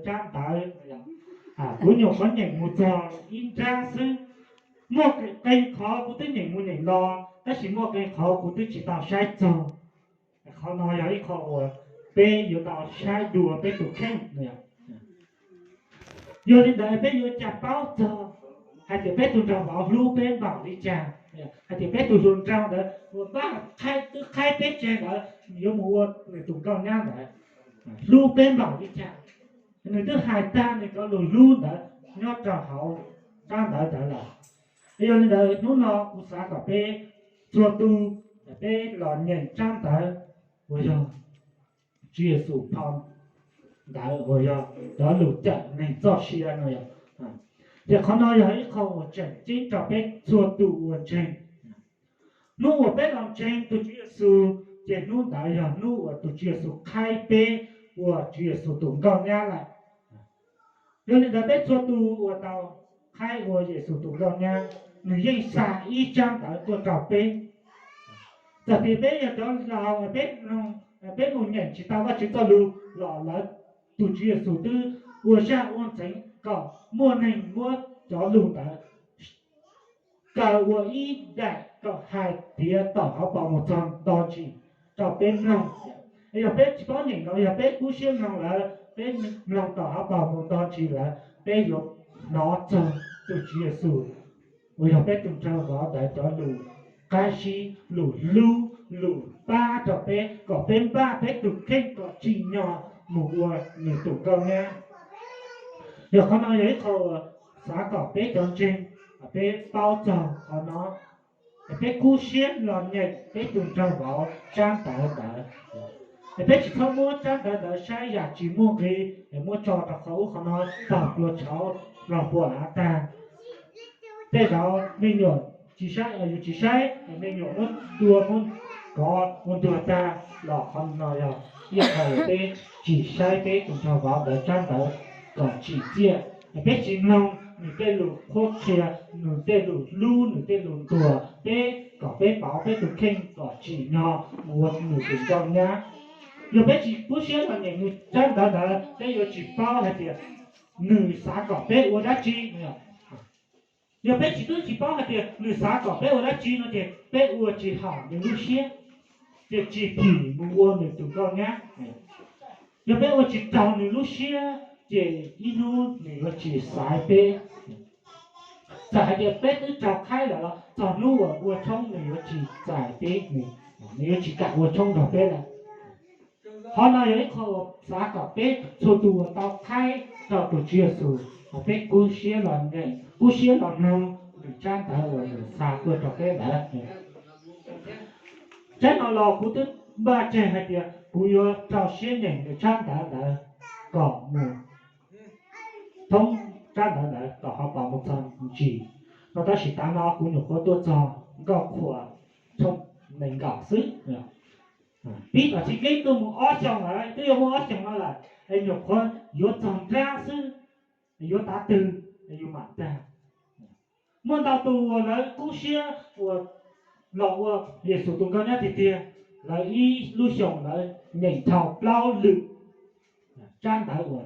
tsab ntawv. Kuv nyuam qhuav nyeem mus txog ib nrab xwb. Muaj qee qhov kuv twb nyeem mus nyeem los, tab sis muaj qee qhov kuv twb tsis tau saib txog. Qhov no yog ib qho uas peb yuav tau saib dua peb tus kheej. Yog li ntawd peb yuav cas paub txog hais tias peb tus nraug vauv hlub peb npaum li cas, hais tias peb tus hluas nraug ntawd uas npaj twb qhaib peb tseg ntawd yuav mus ua nws tus nkauj nyab ntawd hlub peb npaum li cas. Nws twb hais tag nws cov lus hlub ntawd nyob rau hauv tsab ntawv ntawd lawm. Yog li ntawd hnub no kuv xav kom peb txhua tus peb los nyeem tsab ntawv uas yog Tswv Yexus phau ntawv uas yog cov lus cawm neeg txoj sia no yog. Ces qhov no yog ib qho uas tseem ceeb rau peb txhua tus uas ntseeg. Hnub uas peb los ntseeg tus Tswv Yexus, ces hnub ntawd yog hnub uas tus Tswv Yexus qhaib peb ua Tswv Yexus tus nkauj nyab lawm. Yog li ntawd peb txhua tus uas tau qhaib ua Yexus tus nkauj nyab, nws yeej xa ib tsab ntawv tuaj rau peb. Txawm tias peb yog cov laus, peb mus nyeem tsis tau Vajtswv txoj lus los lawv, tus Tswv Yexus twb ua zaj ua ntxeev kom muaj neeg muab cov lus ntawd kaw ua ib daim kom hais tiav tom hauv paus mus txog nto ntsis rau peb mloog. Yog peb tsis paub nyeem los yog peb kub siab mloog lawm, peb mloog tom hauv paus mus nto ntsis lawm, peb yuav hnov txog tus Tswv Yexus uas yog peb tus nraug vauv ntawd cov lus qab zib, lus hlub, lus pab rau peb kom peb npaj peb tus kheej kom tsim nyog mus ua nws tus nkauj nyab. Yog qhov no yog ib qho uas xav kom peb cov ntseeg peb paub txog qhov no, peb kub siab los nyeem peb tus nraug vauv tsab ntawv ntawd. Peb tsis txhob muab tsab ntawv ntawd saib yam tsis muaj nqi, muab tso rau qhov ub qhov no tag plua tshauv los puas av tag. Tej zaum me nyuam tsis saib, yus tsis saib, me nyuam muab tua muab kov ua ntuag tag los qhov no yog ib qho uas peb tsis saib peb tus nraug vauv ntawd tsab ntawv kom tsim txiaj. Peb tsis mloog nws tej lus qhuab qhia, nws tej lus hlub, nws tej lus ntuas peb kom peb pauv peb tus kheej kom tsim nyog mus ua nws tus nkauj nyab. Yog peb tsis kub siab los nyeem nws tsab ntawv ntawd peb yuav tsis paub hais tias nws xav kom peb ua dab tsi. Yog peb tsis twb tsis paub hais tias nws xav kom peb ua dab tsi no ces peb ua tsis haum nws lub siab, ces tsis phim mus ua nws tus nkauj nyab. Yog peb ua tsis raug nws lub siab ces ib hnub nws yuav tsis xaiv peb. Txawm hais tias peb twb raug qhaib lawm los txog hnub uas ua tshoob nws yuav tsis txais peb, nws yuav tsis kam ua tshoob nrog peb lawm. Qhov no yog ib qho uas xav kom peb txhua tus uas tau qhaib rau tus Tswv Yexus, peb kub siab los nyeem, kub siab los mloog nws tsab ntawv uas nws xa tuaj rau peb ntawd. Tsab no los kuv twb npaj tseg hais tias kuv yuav rau siab nyeem nws tsab ntawv ntawd kom mus thoob tsab ntawv ntawd kom ho pom mus txog ntsis no, tab sis tav no kuv nyuam qhuav tuaj txog Nkauj Qhuas tshooj nees nkaum xwb. Pib tom tsis keb tuaj mus ob xyoos lawm, twb yuav muaj ob xyoos no lawm, es nyuam qhuav yuav txog nrab xwb, yuav tav twg yus mam tag. Muaj ntau tus uas lawv kub siab uas los ua Yexus tus nkauj nyab tiag tiag, lawv ib lub xyoos lawv nyeem dhau plaub lwm tsab ntawv uas